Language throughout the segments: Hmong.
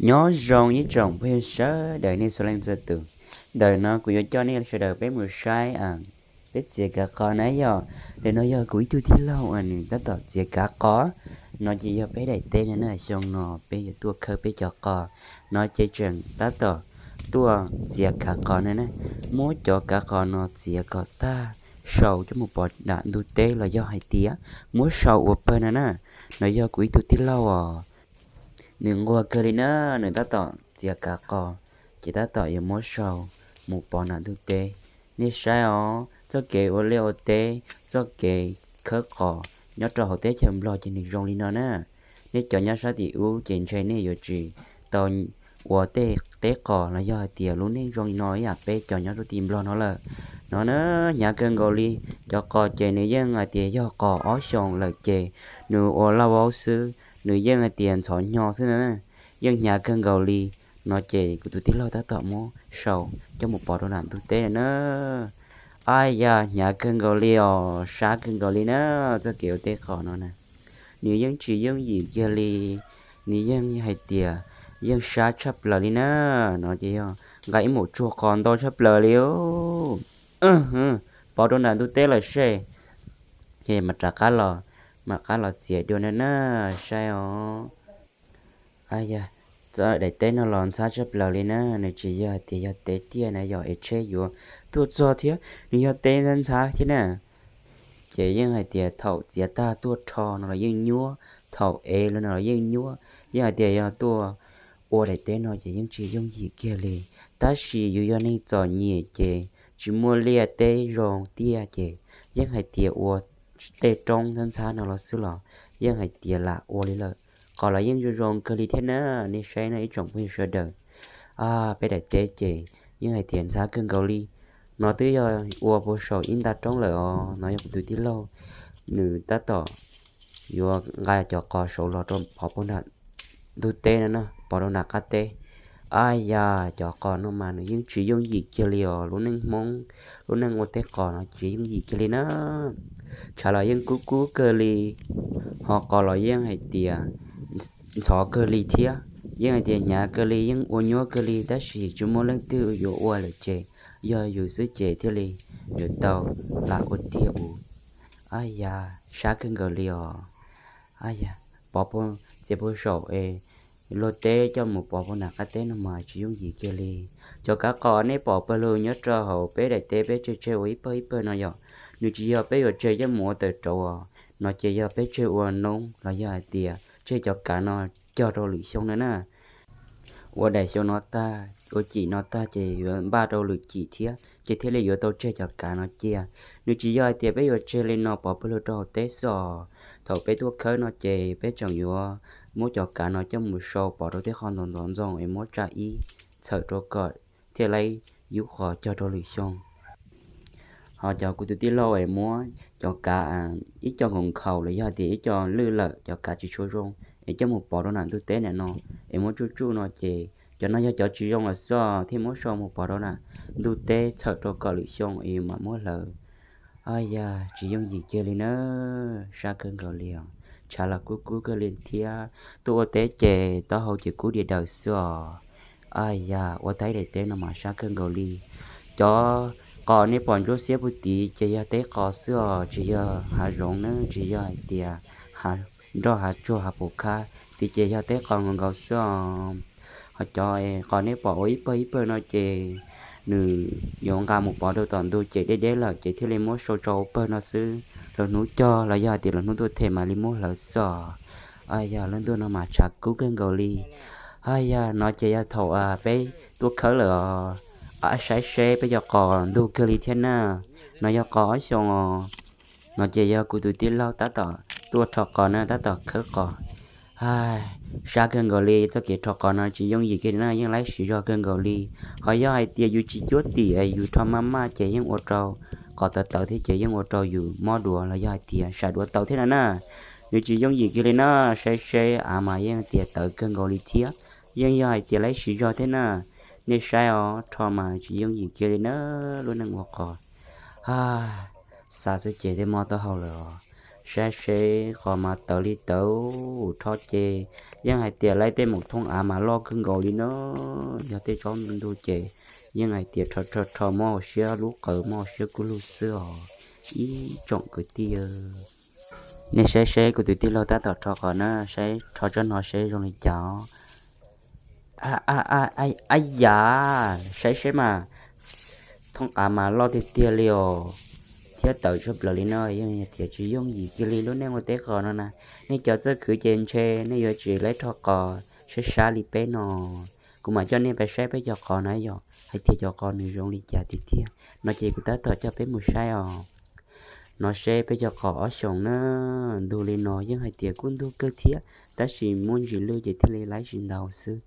Nyob zoo ib tsoom phooj ywg sawv daws nej txhua leej txhua tus. Ntawm no kuv yuav coj nej sawv daws peb mus saib peb txiav kav qos na yom. Ntawm no yog kuv ib tug tij laug nws tab tom txiav kav qos. No ces yog peb daim teb no na, xyoo no peb yuav tuaj khawb peb cov qos. No ces tseem tab tom tuaj txiav kav qos no na. Muab cov kav qos no txiav kom tag sau coj mus pov nram ntug teb los yog hais tias muab sau ua pawg no na. No yog kuv ib tug tij laug os, nws nquag kawg li na, nws tab tom txiav kav qos, ces tab tom yuav muab sau mus pov nram ntug teb. Nej saib os, txoj kev ua liaj ua teb, txoj kev khawb qos nyob rau hauv teb chaws Nplog ces nws zoo li no na. Nej cov nyob sab tim ub ces ntshe nej yuav tsis tau ua tej teb qos los yog hais tias lub neej zoo li no ib yam peb cov nyob rau tim Nplog no lawm. No na, hnyav kawg nkaus li. Cov qos ces nws yeej hais tias yog qos ob xyoos lawm ces nws ua lauj vaub xwb, nws yeej hais tias ntxhov hnyo xwb na, yeej hnyav kawg nkaus li. No ces kuv tus tij laug tab tom muab sau coj mus pov rau nram ntug teb na. Aj yam, hnyav kawg nkaus li os, sab kawg nkaus li na. Txoj kev ua teb qos no na, nws yeej tsis yooj yim kiag li, nws yeej hais tias yeej sab tshaj plaws li na. No ces yog nqa ib mus tsuag qos ntau tshaj plaws li. Pov rau nram ntug teb lawm seb, ces mam rov qab los, mam rov qab los txiav dua na na. Saib os. Aj yam, txoj daim teb no los ntxhab tshaj plaws li na, nws tsis yog hais tias yog teb tiaj na yom, es tsheb yuav tuaj txog thiab, nws yog teb ntxhab ntxhab thiab na. Ces yeej hais tias thaum txiav tag tuaj rho no los yeej nyuab, thaum ev los no los yeej nyuab, yeej hais tias yog tuaj ua daim teb no ces yeej tsis yooj yim kiag li. Tab sis yus yog neeg txom nyem ces tsis muaj liaj teb zoo tiaj ces yeej hais tias ua tej roob ntxhab ntxhab no los xwb los yeej hais tias lam ua li lawm. Qos los yeej zoo zoo kawg li thiab na, nej saib no ib tsoom phooj ywg sawv daws. Peb daim teb ces yeej hais tias ntxhab kawg nkaus li. No twb yog ua puag saum ib nta roob lawm os, no yog kuv tus tij laug, nws tab tom yuav nqa cov qos saud los rau pov puag nram ntug teb no na, pov rau nram qab teb. Aj yam, cov qos no mas nws yeej tsis yooj yim kiag li os, lub neej Hmoob, lub neej ua teb qos no tsis yooj yim kiag li na. Tshav los yeej kub kub kawg li, ho qos los yeej hais tias ntxhov kawg li thiab. Yeej hais tias hnyav kawg li, yeej ua nyuab kawg li, tab sis tsis muaj leej twg yuav ua lawm ces yog yus xwb ces thiaj li yuav tau lam ua tiag ua. Aj yam, sab kawg nkaus li os. Aj yam, pov puag, txiav puag saum es luag teb coj mus pov puag nram qab teb no mas tsis yooj yim kiag li. Cov kav qos nej pom pawg lug nyob rau hauv peb daim teb peb tseg tseg ua ib pawg ib pawg no yom, nws tsis yog peb yuav tseg coj mus ua tawm rauv os, no ces yog peb tseg ua noob los yog hais tias tseg cov kav no cog rau lwm xyoo no na. Ua daim xyoo no tag, ua cim no tag ces yuav npaj rau lwm cim thiab ces thiaj li yuav tau tseg cov kav no cia. Nws tsis yog hais tias peb yuav tseg li no pov pawg lug rau hauv teb xwb os. Thaum peb tuaj khawb no ces peb tseem yuav muab cov kav no coj mus sau pov rau tej qhov ntxoov ntxoov ntxoo es muab tsa ib txhawm rau kom thiaj li yub qos cog rau lwm xyoo. Ho cov kuv tus tij laug es muab cov kav ib co nkaus nkhaus los yog tias ib co lwj lawm, cov kav tsis tshua zoo es coj mus pov rau nram ntug teb ntawm no es muab tsuj tsuj no ces cov no yog cov tsis zoo lawm xwb thiaj muab sau mus pov rau nram ntug teb txhawm rau kom lwm xyoo es mam muab hlawv. Aj yam, tsis yooj yim kiag li na, sab kawg nkaus li os. Tshav los kub kub kawg li thiab, tuaj ua teb ces taub hau ces kub diav daws xwb os. Aj yam, ua tau ib daim teb no mas sab kawg nkaus li. Cov qos nej pom ntsuab xiab puag tid ces yog teb qos xwb os, tsis yog hav zoov na, tsis yog hais tias hav nroj hav tsuag hav pus khab tid, ces yog teb qos nkaus nkaus xwb os. Ho cov qos nej pom ua ib pawg ib pawg no ces nws yuav nqa mus pov rau tom ntug ces deb deb lawm ces thiaj li muab sau tso ua pawg no xwb. Lwm hnub cog los yog hais tias lwm hnub tuaj them mam li muab hlawv xwb os. Aj yam, lub ntuj no mas tshav kub kawg nkaus li. Aj yam, no ces yog thaum peb tuaj khawb lawm os. Saib seb peb cov qos ntug kawg li thiab na. No yog qos ob xyoos os. No ces yog kuv tus tij laug tab tom tuaj rho qos na, tab tom khawb qos. Sab kawg nkaus li, txoj kev rho qos no tsis yooj yim kiag na, yeej laib siv zog kawg nkaus li. Ho yog hais tias yus tsis cuab tim, yus rho maj maj ces yeej ua rau qos tawv tawv thiab ces yeej ua rau yus mob duav los yog hais tias sam duav tau thiab no na. Nws tsis yooj yim kiag li na, saib seb av mas yeej tias tawv kawg nkaus li thiab, yeej yog hais tias laib siv zog thiab na. Nej saib os, rho mas tsis yooj yim kiag li na, lub neej ua qos. Xav xwb ces thiaj mob taub hau lawm os. Saib seb qos mas tawv li tawv, rho ces yeej hais tias laib tej mus thoob av mas loj kawg nkaus li no. Yog tej tsob ntug ces yeej hais tias rho rho rho muab hauv siab lub qawv muab hauv siab kub lug xwb os ib tsoom kwv tij. Nej saib seb kuv tus tij laug tab tom rho qos na, saib rho tsob no seb zoo li cas. Ab yam, saib seb mas, thoob av mas loj tiag tiag li os, thiab tawv tshaj plaws li no, yeej tias tsis yooj yim kiag li lub neej ua teb qos no na. Nej cov txawj khwv ces ntshe nej yuav tsis laib rho qos sab sab li peb no. Kuv mam coj nej pais saib peb cov qos na yog hais tias cov qos nws zoo li cas tiag tiag no ces kuv tab tom coj peb mus saib os. No seb peb cov qos ob xyoos na, ntug li no yeej hais tias kuj ntug kawg thiab, tab sis muaj ntsis lwj ces thiaj li laib tsis ntau xwb.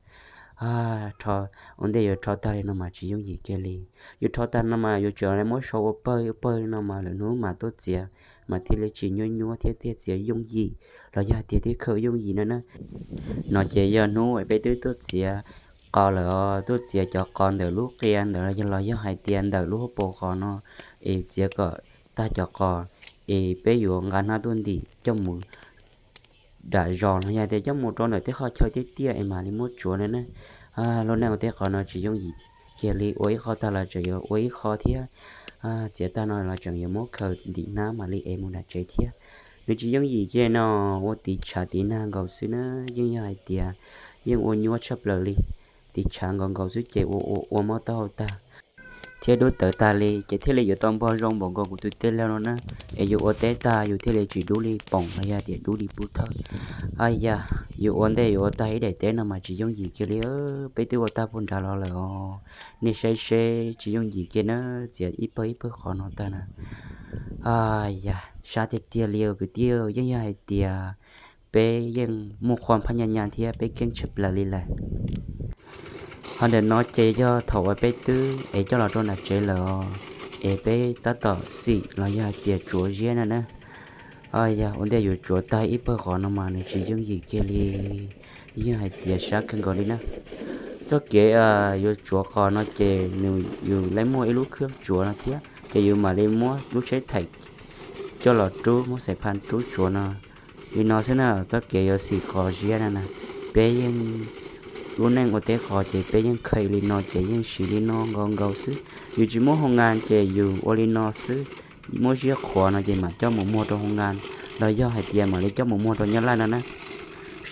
Rho, ua ntej yuav rho tag li no mas tsis yooj yim kiag li. Yuav rho tag no mas yuav tsum muab sau ua pawg ua pawg li no mas lwm hnub mas tuaj txiav mas thiaj li tsis nyuab nyuab thiab thiaj txiav yooj yim, los yog hais tias thiaj khaws yooj yim no na. No ces yog hnub peb twb tuaj txiav qos lawm os, tuaj txiav cov qos ntawm lub qia ntawd los yog hais tias ntawm lub hauv paus qos no, es txiav kom tag cov qos, es peb yuav nqa hnab tuaj ntim coj mus dam zos los yog tias coj mus rau ntawm tej qhov chaw tiaj tiaj es mam li muab tsuav na na. Lub neej ua teb qos no tsis yooj yim kiag li, ua ib qho tag los tseem yuav ua ib qho thiab, txiav tag no los tseem yuav muab khaws ntim hnab mam li ev mus nram tsev thiab. Nws tsis yooj yim kiag no, ua tiv tshav tiv nag nkaus xwb na, yeej yog hais tias yeej ua nyuab tshaj plaws li. Tiv tshav nkaus nkaus xwb ces ua ua ua mob taub hau tag thiab dub tawv tag li ces thiaj li yuav tau npog zoo npaum nkaus kuv tus tij laug no na. Es yus ua teb tag yus thiaj li tsis dub li poom los yog tias dub li pub thawj. Ab yam, yus ua ntej yuav ua tag ib daim teb no mas tsis yooj yim kiag li, peb twb ua tag puag nrad los lawm os. Nej saib seb tsis yooj yim kiag na, txiav ib pawg ib pawg qos no tag na. Ab yam, sab tiag tiag li kwv tij, yeej yog hais tias peb yeej muaj qhua phaj nyaj nyaj thiab peb keeb tshaj plaws li lawm. Ho ntawm no ces yog thaum uas peb twb ev coj los rau nram tsev lawm os, es peb tab tom xim los yog hais tias tsuav ziab na na. Yog ua ntej yuav tsuav tag ib pawg qos no mas nws tsis yooj yim kiag li, yeej hais tias sab kawg nkaus li na. Txoj kev yuav tsuav qos no ces nws yus laib muaj ib lub khwb tsuav no thiab ces yus mam li muab lub tsheb thaim coj los rub, muab xais phaj rub tsuav no. Li no xwb na, txoj kev yuav xim qos ziab na na, peb yeej, lub neej ua teb qos ces peb yeej kha li no ces yeej siv li no nkaus nkaus xwb. Yus tsis muaj hoo nkas ces yus ua li no xwb, muab ziab qhuav no ces mam coj mus muag rau hoo nkas, los yog hais tias mam li coj mus muag rau nyab laj no na.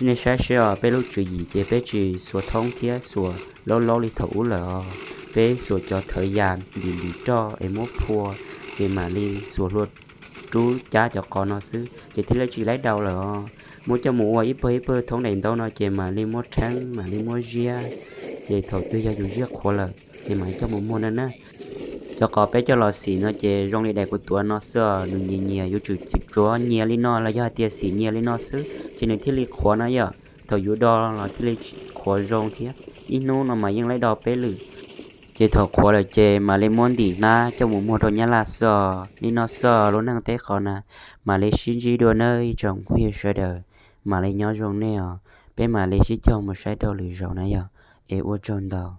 Nej saib seb os, peb lub tswv yim ces peb tsis xuas thoob thiab xuas laub laub li thaum ub lawm os. Peb xuas cov thawv yas ntim ntim roj es muab phua, ces mam li xuas hlua rub cab cov qos no xwb ces thiaj li tsis laib dau lawm os. Muab coj mus ua ib pawg ib pawg thoob daim ntaub no ces mam li muab rheeb mam li muab ziab, ces thaum twg yog yus ziab qhuav lawm ces mam li coj mus muag na na. Cov qos peb coj los xim no ces zoo li daim kuv tuav no xwb os, nws nyias nyias, yuav tsum tsuav nyias li no los yog hais tias xim nyias li no xwb ces nws thiaj li qhuav na yom. Thaum yus do los thiaj li qhuav zoo thiab. Ib hnub no mas yeej laib do peb lwm. Ces thaum qhuav lawm ces mam li muab ntim hnab coj mus muag rau nyab laj xwb os. Li no xwb os, lub neej teb qos na, mam li sib ntsib dua nawb ib tsoom phooj ywg sawv daws, mam li nyob zoo nej os, peb mam li sib cog mus saib rau lwm zaus na yog, es ua tsaug ntau.